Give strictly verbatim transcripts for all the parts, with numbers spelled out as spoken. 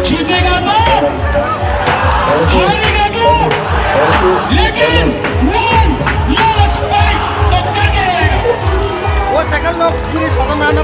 जीतेगा तो, हारेगा तो, लेकिन one last fight तो करके रहेगा। वो सेकंड लोग पूरी सदन आना।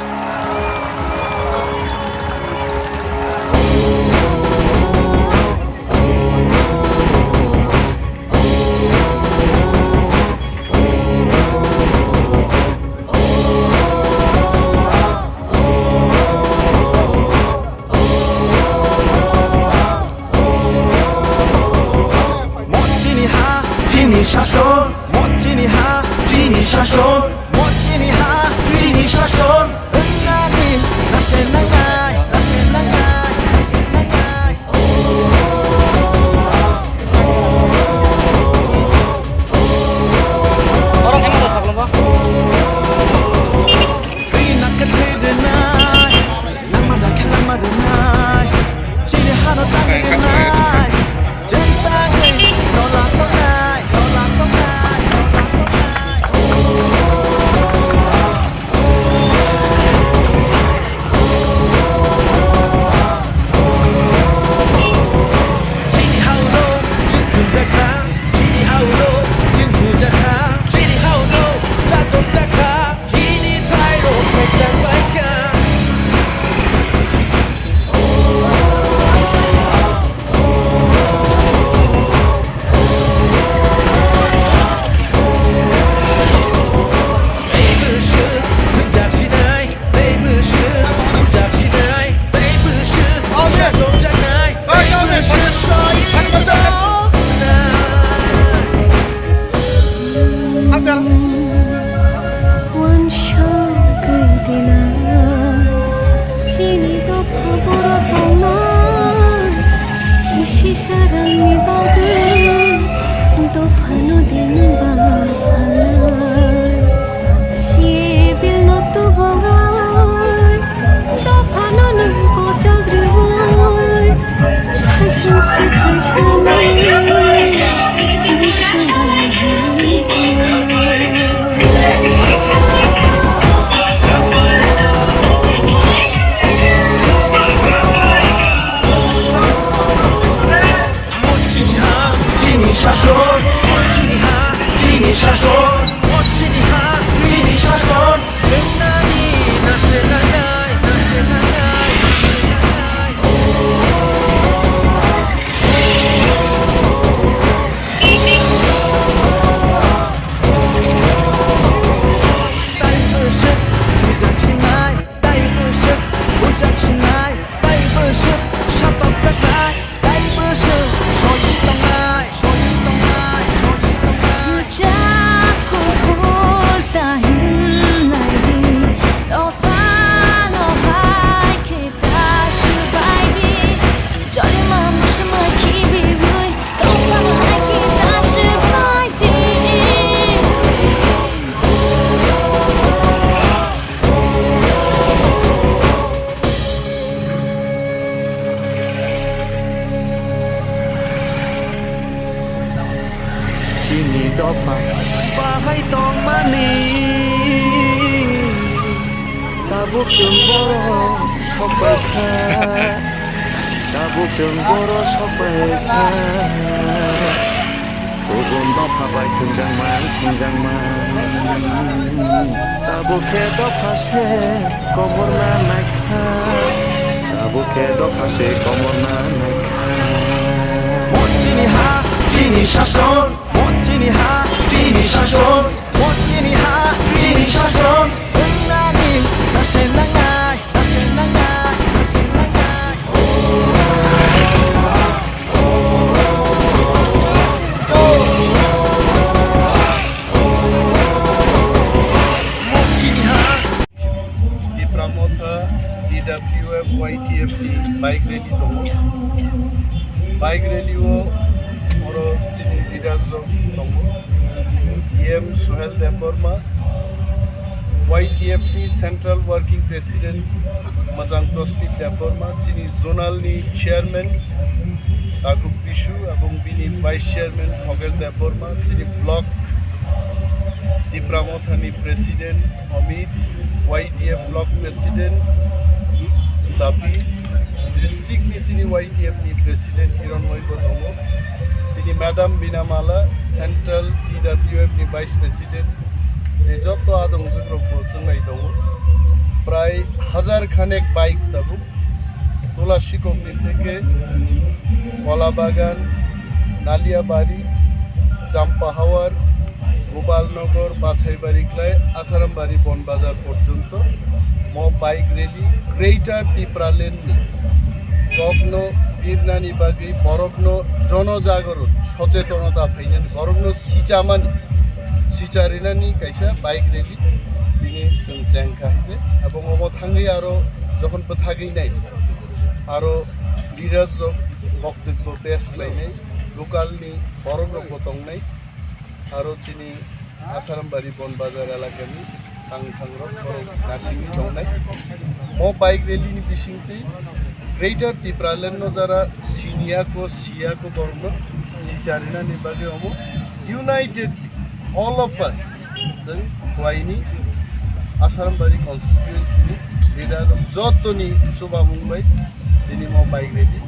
Mo chini ha, chini shason. Mo chini ha, chini shason. Mo chini ha, chini shason. Wngnani nase nangnai, nase nangnai, nase nangnai. Oro khe ma saklo ba? Twi nakhe twi rwnai, lama nakhe lama rwnai. Chini hano tang rwnai. Chwng tangwi tola tongnai, tola tongnai, tola tongnai. Chini hao no chini thumjakha, chini hao no chini bujakha, chini hao no satokjakha, chini thairok sokjak baikha. Wansugwi dina, chini dopha boro tongnai, kisi sarangni bagwi dophano dengba phalnai. Sibilno tubuwi, dophano nwng kochok riwi, saichung satai sanai, busu bai hai manai. Mo chini ha, chini shason. Mo chini ha, chini shason. Mo chini ha, chini shason. Wngnani nase nangnai, nase nangnai, nase nangnai. Tai bwswk thwngjak sinai, tai bwswk bujak sinai, tai bwswk satokjaknai. Tai bwswk soi tongnai, soi tongnai, soi tongnai. Rwchap kuphur ta hinlai di, dophano hai khe ta swbai di. Jolima muchungma khibiwi, dophano hai khe ta swbai di. Chini dopha bahai tongmani, tabuk chwng boro sokbaikha, tabuk chwng boro sokbaikha. Kubun dopha bai thwngjakma, thwngjakma. Tabuk khe dopha se komorna naikha. Tabuk khe dopha se komorna naikha. Mo chini ha, chini shason. Mo chini ha, chini shason. Mo chini ha, chini shason. Wngnani nase nangnai, nase nangnai, nase nangnai. Tipra Motha, T W F, Y T F ni bike rally tongo. Bike rally o oro chini leaders rok tongo. D M Sohel Debbarma, Y T F ni Central Working President Majang Prosmit Debbarma, chini zonal ni chairman Takhuk Bisu, abong bini vice chairman Khogel Debbarma, chini block Tipra Motha ni president Amit, Y T F block president Sapi district ni chini Y T F ni president Hironmoy bo tongo. Chini madam Binamala, central T W F ni vice president. Tei joto adongjwk rok bo chwnglai tongo. Prai hajar khanek bike tabuk Tulasikok ni theke Kolabagan, Naliabari, Champahawar, Gopalnagar, Bachaibari klai Asarambari Bon Bazar porjonto mo bike rally Greater Tipraland ni kokno birnani bagwi borokno jonojagoron sochetonota phainani, borokno sichamani, sicharinani kaisa bike rally bini chwng chengkha hinse. Abo omo thangwi aro jokhon bwthagwi nai aro leaders rok boktwibbo pes khlainai, local ni borok rokbo tongnai, aro chini Asarambari Bon Bazar elakani thang thangrok borok nasingwi tongnai. Mo bike rally ni bisingtwi Greater Tipraland no jara siniyako siyako borokno sicharinani bagwi omo united all of us chwng khlaini Asarambari constituency ni leader rok jotoni chubamung bai tini mo bike rally